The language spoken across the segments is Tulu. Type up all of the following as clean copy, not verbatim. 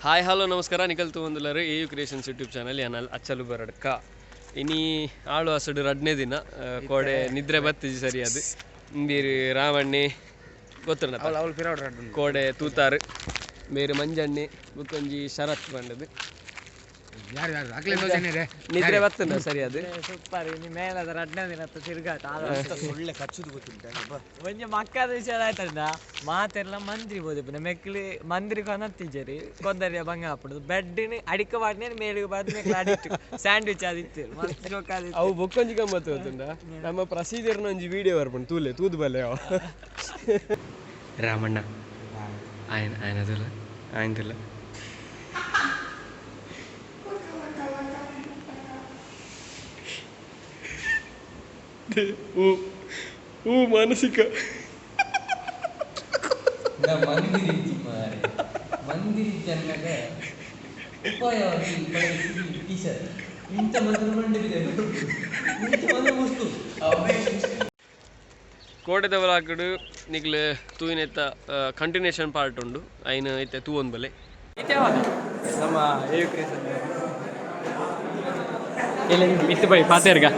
ಹಾಯ್ ಹಲೋ ನಮಸ್ಕಾರ ನಿಖಲ್ ತೂವೊಂದುಲ್ಲೆರ್ ಎಯು ಕ್ರಿಯೇಷನ್ಸ್ ಯೂಟ್ಯೂಬ್ ಚಾನಲ್ ಯಾನ್ ಅಚ್ಚಲು ಬರಡ್ಕ ಇನಿ ಆಳು ಅಸಡು ರಡ್ನೇ ದಿನ ಕೋಡೆ ನಿದ್ರೆ ಬತ್ತಿಜಿ ಸರಿಯಾದ ಇಂಬೀರು ರಾಮಣ್ಣೆ ಗೊತ್ತುಂಡ ಕೋಡೆ ತೂತಾರು ಮೇರು ಮಂಜಣ್ಣೆ ಬುಕ್ಕೊಂಜಿ ಶರತ್ ಬಂಡದು ನಿದ್ರೆ ಬತ್ತುಂಡ ಸರಿಯಾದ ಸೂಪರ್ ಇನಿ ಮೇಲದ ರಡ್ನೇ ದಿನ ತಿರುಗಾಟ ಒಳ್ಳೆ ಕಚ್ಚುದು ಗೊತ್ತುಂಟ ಒಂಜಿ ಮಕ್ಕದ ವಿಷಯ ಆಯ್ತಂಡ ಮಾತೆಲ್ಲ ಮಂತ್ರಿ ಬೋದಿಪ್ಪುನ ಮೆಕ್ಲಿ ಮಂತ್ರಿ ಕೊನತ್ತಿಜರಿ ಕೊಂದರಿಯ ಬಂಗ ಹಾಪುಡು ಬೆಡ್ಡಿನ ಅಡಿಕ ಪಾಡ್ನೆ ಮೇಲಿಗೆ ಪಾಡ್ದು ಮೆಕ್ಲಿ ಅಡಿಟ್ಟು ಸ್ಯಾಂಡ್ವಿಚ್ ಆದಿತ್ತು ಮಸ್ತ್ ಜೋಕ್ ಆದಿತ್ತು. ಅವು ಬೊಕ್ಕೊಂಜಿ ಗಮ್ಮತ್ತು ಗೊತ್ತುಂಡ ನಮ್ಮ ಪ್ರಸೀದರ್ನ ಒಂಜಿ ವಿಡಿಯೋ ಬರ್ಪುಂಡು ತೂಲೆ ತೂದು ಬಲ್ಲೆ ಅವ ರಾಮಣ್ಣ ಆಯನ ಆಯನದುಲ್ಲ ಆಯ್ತಿಲ್ಲ ಊ ಊ ಮಾನಸಿಕ ಮಂದಿರಿಜ್ಜಿ ಮಾರೆ ಮಂದಿರಿಜ್ಜನ್ನಾಗ ಉಪಾಯವಾಗಿ ಟೀಚರ್ ಇಂಥ ಮಂತ್ರ ಮಂಡಿದೆ ಇಂಥ ಮಂತ್ರ ಮುಸ್ತು. ಕೋಟೆದ ಒಳಗಡು ನಿಗ್ಲು ತೂಯಿನೆತ್ತ ಕಂಟಿನ್ಯೂಷನ್ ಪಾರ್ಟ್ ಉಂಡು ಐನ ಇತ್ತೆ ತೂವೊಂದು ಬಲೆ. ನಮ್ಮ ಎಯು ಕ್ರಿಯೇಷನ್ ಇಲ್ಲ ಇತ್ತು ಬೈ ಪಾತೇರ್ಗ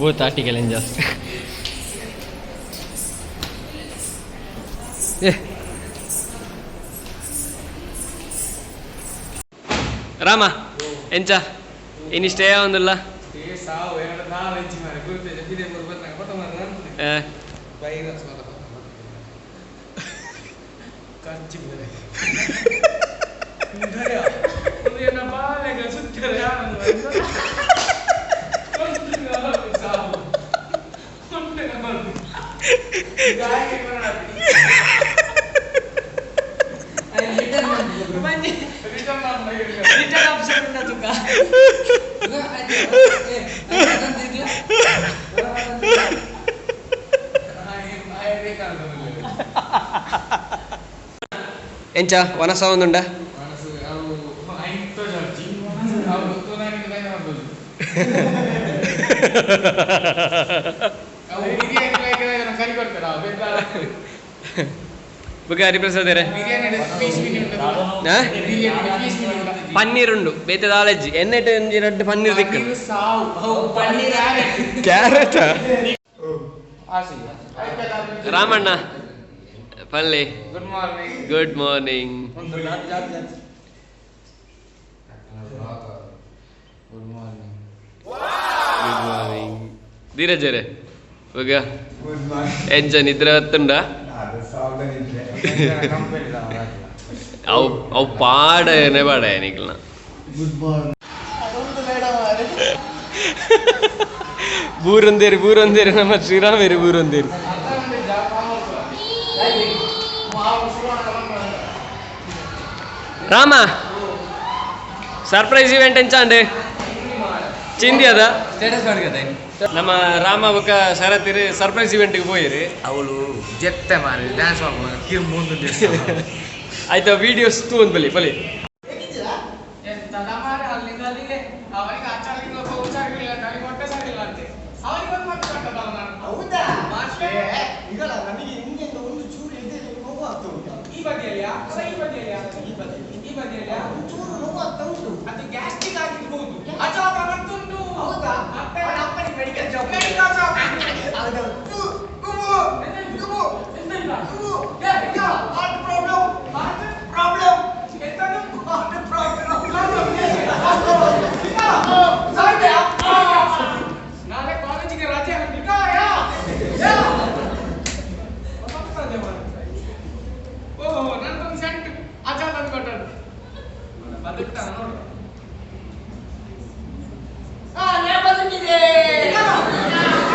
ಬೋತ್ ಆರ್ಟಿಕಲ್ ಏನು ಜಾಸ್ತಿ ಏ ರಾಮ ಎಂಚ ಇನಿ ಸ್ಟೇ ಒಂದಿಲ್ಲ. ರಿಟರ್ನ್ ಆಪ್ಷನ್ ಉಂಟಾ ತುಕ? ಎಂಚ ವನಸ ಒಂದುಂಡ? ಬುಗ ಹರಿಪ್ರಸಾದ್ ಪನ್ನೀರ್ ಉಂಡು ಬೇತೆ ದಾಲಜ್ಜಿ ಎಣ್ಣೆ ಒಂಜಿ ರಡ್ಡ್ ಪನ್ನೀರ್ ದಿಕ್ಕ ಕ್ಯಾರೆಟ್. ರಾಮಣ್ಣ ಪಲ್ಲೆ. Good morning. Good morning. Good morning. Good morning ಧೀರಜರೇ ಬುಗ ಎಂಚ ನಿದ್ರೆ ಬತ್ತುಂಡ? ಅವು ಅವು ಪಾಡನೆ ಪಾಡ ನಿಕ್ಲ್ನ ಬೂರೊಂದೇರಿ ಬೂರೊಂದೇರಿ ನಮ್ಮ ಶ್ರೀರಾಮೇರಿ ಬೂರೊಂದೇರಿ. ರಾಮ ಸರ್ಪ್ರೈಸ್ ಇವೆಂಟ್ ಎಂಚಾಂಡ್ ಚಿಂದಿ ಅದ. ಸ್ಟೇಟಸ್ ಮಾಡ್ಕತ್ತೆ. ನಮ್ಮ ರಾಮ ಬೊಕ ಶರತ್ತಿರು ಸರ್ಪ್ರೈಸ್ ಇವೆಂಟ್ಗೆ ಪೋಯಿರಿ. ಅವಳು ಜೆತ್ತೆ ಮಾರಿ ಡ್ಯಾನ್ಸ್ ಮಾಡ್ಬೋದು ಕಿರ್ ಮುಂದೆ. ಆಯ್ತಾ ವಿಡಿಯೋಸ್ ತೂ ಒಂದು ಬಲಿ ಬಲಿ. ಎಂತದ ಮಾರ್ರೆ, ಅಲ್ಲಿಂದ ಅಲ್ಲಿಗೆ ಅವನಿಗೆ ಆಚಾರ ಇಲ್ಲ ಹುಷಾರಿಲ್ಲ ಅಂತ ಅವನಿಗೆ ಹೊಟ್ಟೆ ಸರಿ ಇಲ್ಲ ಅಂತೆ ಅವನಿಗೆ ಒಂದು ಮಾತು ಕೊಟ್ಟದಲ್ಲ ನಾನು. ಹೌದಾ? ಮಾಸ್ಟರ್. ಈಗಲ್ಲ ನನಗೆ ಹಿಂದೆಯಿಂದ ಒಂದು ಚೂರು ಎದೆಯಲ್ಲಿ ನೋವು ಆಗ್ತಾ ಉಂಟು. ಈ ಬದಿಯಲ್ಲಿಯಾ ಅಲ್ಲ ಈ ಬದಿಯಲ್ಲಿಯಾ? ಈ ಬದಿಯಲ್ಲಿ. ಈ ಬದಿಯಲ್ಲಿಯಾ? ಒಂದು ಚೂರು ನೋವು ಆಗ್ತಾ ಉಂಟು. ಅದು ಗ್ಯಾಸ್ಟ್ರಿಕ್ ಆಗಿರ್ಬೋದು, ಅಚಾರ ಮತ್ತುಂಟು. ಹೌದಾ? ಮತ್ತೆ ಅವನ ಅಪ್ಪನಿಗೆ ಮೆಡಿಕಲ್ ಜಾಬ್. Medical job. ಹೌದೌದು. ಉಬ್ಬು, ಉಬ್ಬು, ಎಂತ ಇಲ್ಲ? ಉಬ್ಬು. ಏ, ಇಲ್ಲ. Heart problem. Heart problem. ಎಂತದು? Heart problem. ನಾಳೆ ಕಾಲೇಜಿಗೆ ರಜೆ ಹಾಕ್ಲಿಕ್ಕೆ ಯಾ. ಯಾ. ಬರ್ತದೆ ಮಾರ್ರೆ. ಓಹೋ ನಂದೊಂದು ಸೆಂಟ್ ಅಜ್ಜ ತಂದು ಕೊಟ್ಟದ್ದು ಬದುಕ್ತಾನ ನೋಡು.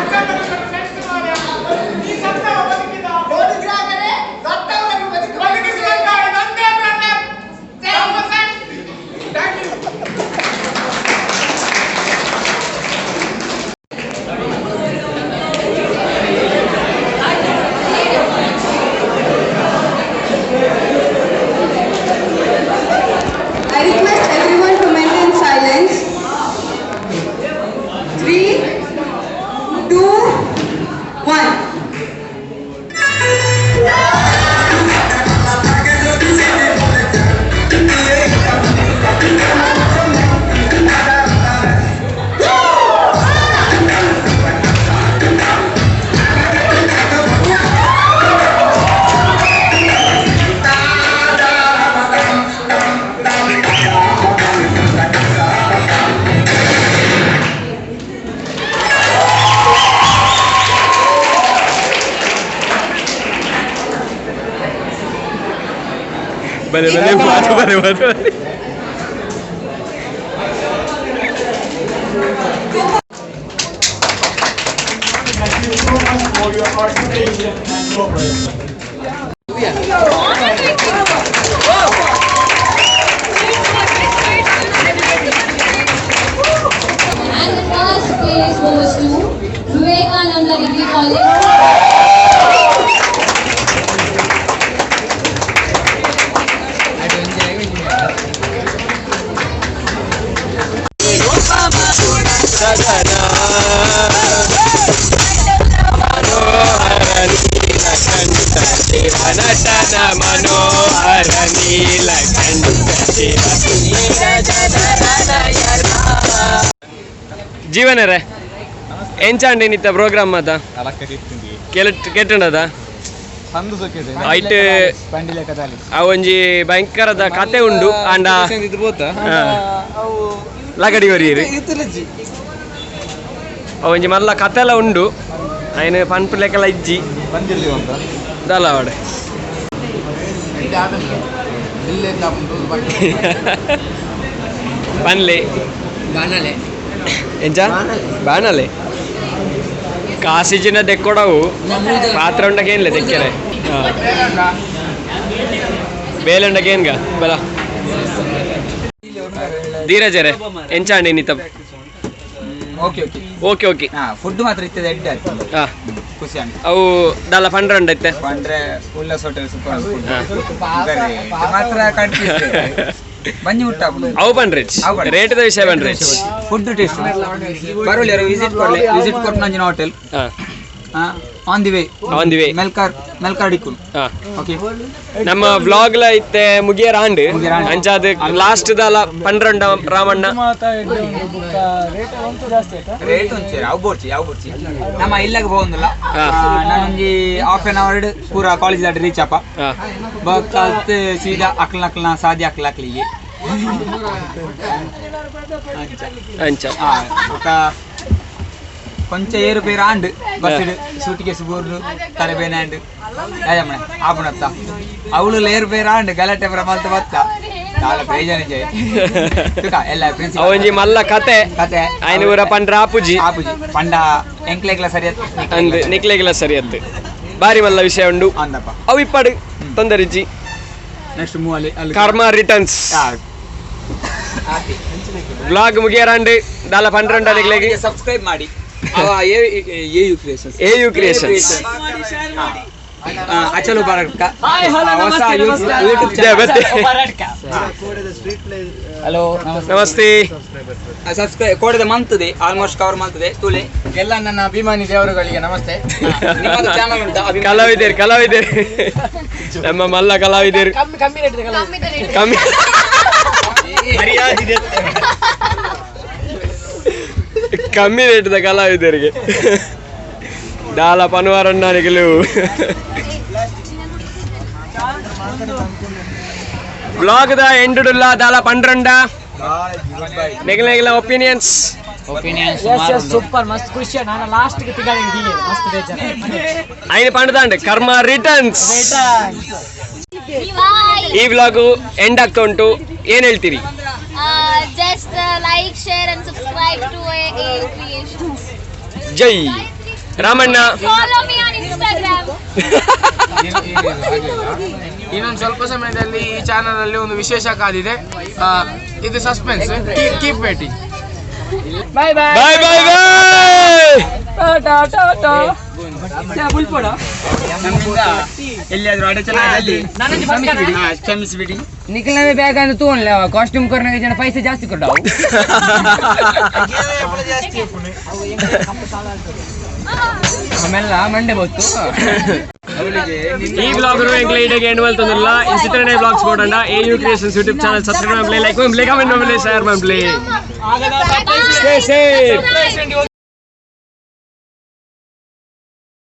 ಅಜ್ಜ ತಂದು ಕೊಟ್ಟ ಸೆಂಟ್ ಮಾರ್ರೆ. ನೀ ಸತ್ತವ ಬದುಕಿದ. ನೋಡಿ ಗ್ರಾಹಕರೇ, ಬಲೆ ಬಲೆ ಮಾತು ಬಲೆ ಮಾತು ಬಲೆ. Thank you so much for your participation and cooperation. And the first place goes to Vivekananda Degree College. Natana Manohara Neelakantha Shiva ಜೀವನರೇ ಎಂಚಾಂಡಿ ನಿತ್ತ ಪ್ರೋಗ್ರಾಮ್ ಮಾತ ಕೆಟ್ಟಂಡದ ಐಟ್ ಅವು ಒಂಜಿ ಭಯಂಕರದ ಕತೆ ಉಂಡು ಅಂಡ ಲಗಡಿ ಒರಿಯರು ಅವು ಒಂಜಿ ಮಲ್ಲ ಕತೆ ಎಲ್ಲ ಉಂಡು ಅಯ್ನ ಪನ್ಪು ಲೆಕ್ಕಲ ಇಜ್ಜಿ ದಾಲ ಅವಡೆ ಪನ್ಲೆ ಎಂಚ ಬಾಣಲೆ ಕಾಸಿಜಿನ ದೆಕ್ಕೊಡವು ಪಾತ್ರ ಉಂಡಕೇನ್ಲೆ ದೆಕ್ಕೆರೆ ಬೇಲುಂಡಕೇನ್ಗ ಬಲ ಧೀರಜರೆ ಎಂಚಾಂಡಿ ನಿತ ಓಕೆ ಓಕೆ ಓಕೆ ಓಕೆ ಹಾ ಫುಡ್ ಮಾತ್ರ ಇತ್ತದೆ ಎಡ್ಡೆ ಆಯ್ತು ಹಾ ಖುಷಿ ಆಂಡ್ ಅವು ದಾಲ ಪಂಡ್ರಂಡ ಇತ್ತೆ ಪಂಡ್ರೆ ಉಲ್ಲಾಸ್ ಹೋಟೆಲ್ ಸೂಪರ್ ಮಾತ್ರ ಕನ್ಫ್ಯೂಸ್ ಬಂಜಿ ಮುಟ್ಟ ಅವು ಪಂಡ್ರೆಚ್ ರೇಟ್ದ ವಿಷಯ ಪಂಡ್ರೆಚ್ ಫುಡ್ ಟೇಸ್ಟ್ ಬರೋಲಿ ವಿಸಿಟ್ ಕೊಡ್ಲಿ ವಿಸಿಟ್ ಕೊಟ್ಟು ನಂಜಿನ ಹೋಟೆಲ್ ಹಾ on the way on the way Melkar Melkar ಡಿಕ್ಕುನ್ ಹಾ ಓಕೆ ನಮ್ಮ ವ್ಲಾಗ್ ಲ ಇತ್ತೆ ಮುಗಿಯರ ಆಂಡ್ ಮುಗಿಯರ ಆಂಡ್. ಅಂಚಾದ ಲಾಸ್ಟ್ ದಾಲ ಪಂಡ್ರಂಡ ರಾಮಣ್ಣ ರೇಟ್ ಒಂಚೂರು ಅವು ಬೋಡ್ಚಿ ಅವು ಬೋಡ್ಚಿ ನಮ್ಮ ಇಲ್ಲಾಗ ಹೋಗಂದಿಲ್ಲ ಹಾ. ನಾನೊಂಜಿ ಹಾಫ್ ಆನ್ ಅವರ್ ಪೂರ ಕಾಲೇಜ್ ದಾಟಿ ರೀಚ್ ಅಪ್ಪ ಹಾ ಬಕ್ ಸೀದಾ ಅಕ್ಲ ಅಕ್ಲನ ಸಾದಿ ಅಕ್ಲ ಅಕ್ಲಿಗೆ ಅಂಚ ಹಾ ఒక ಕೊಂಚ ಏರು ಪೇರು ಆಂಡ್ ಬಸ್ ಸೂಟಿಗೆ ಬೋರ್ಡು ತಲೆಬೇನೆ ಆಂಡ್ ರಾಜಮ್ಮಣ ಆಪುಣತ್ತ ಅವಳು ಏರು ಪೇರು ಆಂಡ್ ಗಲಾಟೆ ಪುರ ಮಲ್ತ ಬತ್ತ ದಾಲ ಪ್ರಯೋಜನ ಜಯ ತುಕ ಎಲ್ಲ ಪ್ರಿನ್ಸಿಪಾಲ್ ಅವಂಜಿ ಮಲ್ಲ ಕತೆ ಕತೆ ಆಯ್ನ ಊರ ಪಂಡ್ರ ಆಪುಜಿ ಆಪುಜಿ ಪಂಡ ಎಂಕ್ಲೆಗ್ಲ ಸರಿ ಅಂದ್ ನಿಕ್ಲೆಗೆಲ್ಲ ಸರಿ ಅತ್ತು ಬಾರಿ ಮಲ್ಲ ವಿಷಯ ಉಂಡು ಅಂದಪ್ಪ ಅವು ಇಪ್ಪಾಡು ತೊಂದರಿಜ್ಜಿ ನೆಕ್ಸ್ಟ್ ಮೂವ್ ಅಲ್ಲಿ ಅಲ್ಲಿ ಕರ್ಮ ರಿಟರ್ನ್ಸ್ ಬ್ಲಾಗ್ ಮುಗಿಯರಾಂಡ್ ದಾಲ ಪಂಡ್ರಂಡ ನಿಕ್ಲೆಗೆ ಸಬ್ಸ್ಕ್ರೈಬ್ ಮಾಡಿ ಅವ A A U creations A U creations ಅಚಲು ಬಾರಡ್ಕ ಹೊಸ ಯೂಟ್ಯೂಬ್ ಇದೆ, ಬತ್ತೆ. ಹಲೋ ನಮಸ್ತೆ ಸಬ್ಸ್ಕ್ರೈಬ್ ಕೋಡದ ಮಂತದೆ ಆಲ್ಮೋಸ್ಟ್ ಕವರ್ ಮಂತದೆ ತುಲೆ ಎಲ್ಲ ನನ್ನ ಅಭಿಮಾನಿ ದೇವರುಗಳಿಗೆ ನಮಸ್ತೆ ನಿಮ್ಮದು ಚಾನಲ್ ಉಂಟಾ ಅಭಿಮಾನಿ ಕಲಾವಿದರು ಕಲಾವಿದರು ನಮ್ಮ ಮಲ್ಲ ಕಲಾವಿದರು ಕಮ್ಮಿ ಕಮ್ಮಿ ರೇಟ್ದ ಕಲಾವಿದರಿಗೆ ದಾಲ ಪನುವಾರಣ್ಣ ನಿಗಲು ಬ್ಲಾಗ್ the ಎಂಡುಡುಲ್ಲ ದಾಲ ಪಂಡ್ರಂಡ ನೆಗಲ ನೆಗಲ ಒಪಿನಿಯನ್ಸ್ ಒಪಿನಿಯನ್ಸ್ ಸೂಪರ್ ಮಸ್ತ್ ಖುಷಿ ನಾನು ಲಾಸ್ಟ್ ಗೆ ತಿಂಗಳಿಗೆ ಮಸ್ತ್ ಬೇಜಾರು ಐನು ಪಂಡದಾಂಡ್ ಕರ್ಮ ರಿಟರ್ನ್ಸ್ Bye. ಈ ವ್ಲಾಗ್ ಎಂಡ್ ಆಗ್ತಾ ಉಂಟು ಏನ್ ಹೇಳ್ತೀರಿ? Just like, share and subscribe to AU Creations. Jai Ramanna. Follow me on Instagram. ಇನ್ನೊಂದು ಸ್ವಲ್ಪ ಸಮಯದಲ್ಲಿ ಈ ಚಾನಲ್ ಅಲ್ಲಿ ಒಂದು ವಿಶೇಷ ಕಾದಿದೆ. ಇದು suspense, keep waiting. Bye bye bye bye bye. ನಮ್ಮಿಂದ ಎಲ್ಲಿಯಾದ್ರೂ ಅಡಚಣೆ ಆದಲ್ಲಿ ಕ್ಷಮಿಸಿಬಿಡಿ. ಹಾ, ಕ್ಷಮಿಸಿಬಿಡಿ. ನಿಖಿಲ್ ಬ್ಯಾಗ್ ಅಂದ್ರೆ ತಗೊಂಡ್ಲೆ ಕಾಸ್ಟ್ಯೂಮ್ ಕೊರ್ನಾಗ ಜನ ಪೈಸೆ ಜಾಸ್ತಿ ಕೊಟ್ಟಾವು. ಆಮೇಲೆ ಮಂಡೆ ಬತ್ತು. ಈ ಬ್ಲಾಗ್ ಎಂಕ್ಲೆ ಇಡೆಗೆ ಎಂಡ್ ಮಲ್ತೊಂದುಲ್ಲ. ಈ ಚಿತ್ರನೇ blogs board A U creations YouTube channel subscribe ಮಲ್ಪಲೆ, like ಮಲ್ಪಲೆ, ಕಮೆಂಟ್ ಮಲ್ಪಲೆ, ಶೇರ್ ಮಲ್ಪಲೆ. Stay safe.